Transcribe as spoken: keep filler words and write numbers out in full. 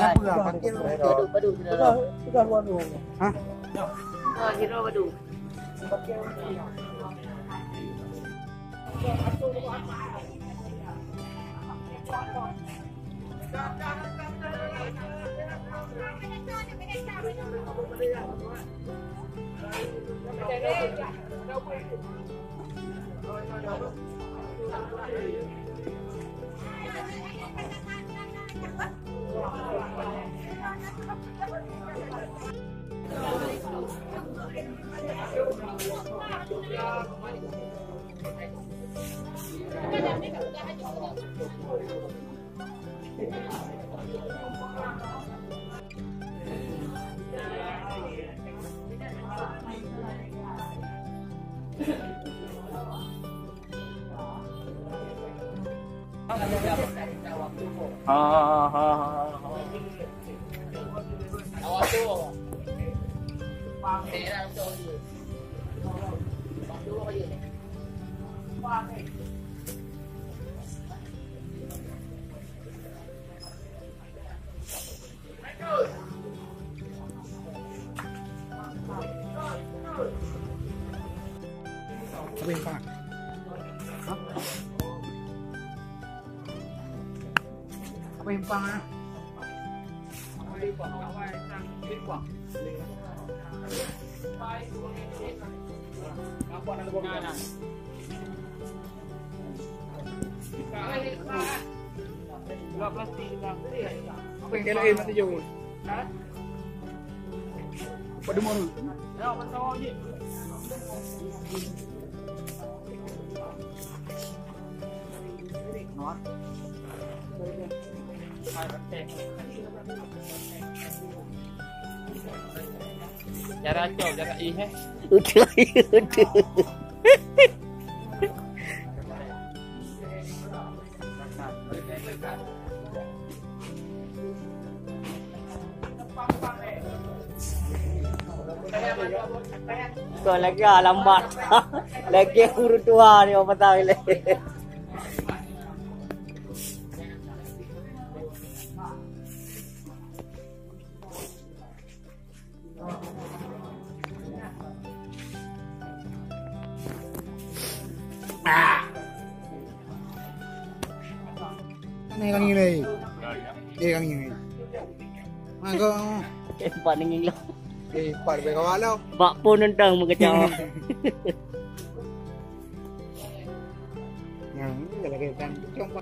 Apa? Pakai. Hah? Ha, hero badu. Ha, ha, ha, ha, ha. Apa yang pang? Hah? Apa yang pang, ah? Apa yang kena, eh, mati jauh? Hah? Apa dia mau? Cara cok, cara ih, eh. Udah, udah. Kau lagi, ah, lambat. Lagi urut dua ni, apa tahu lagi. Ni kang ni. Eh, kang ni. Mangko. Eh, empat ni ngilu. Eh, empat lebih kawan lo. Bak pun nentang mengecam. Yang ni lagi kan cuma.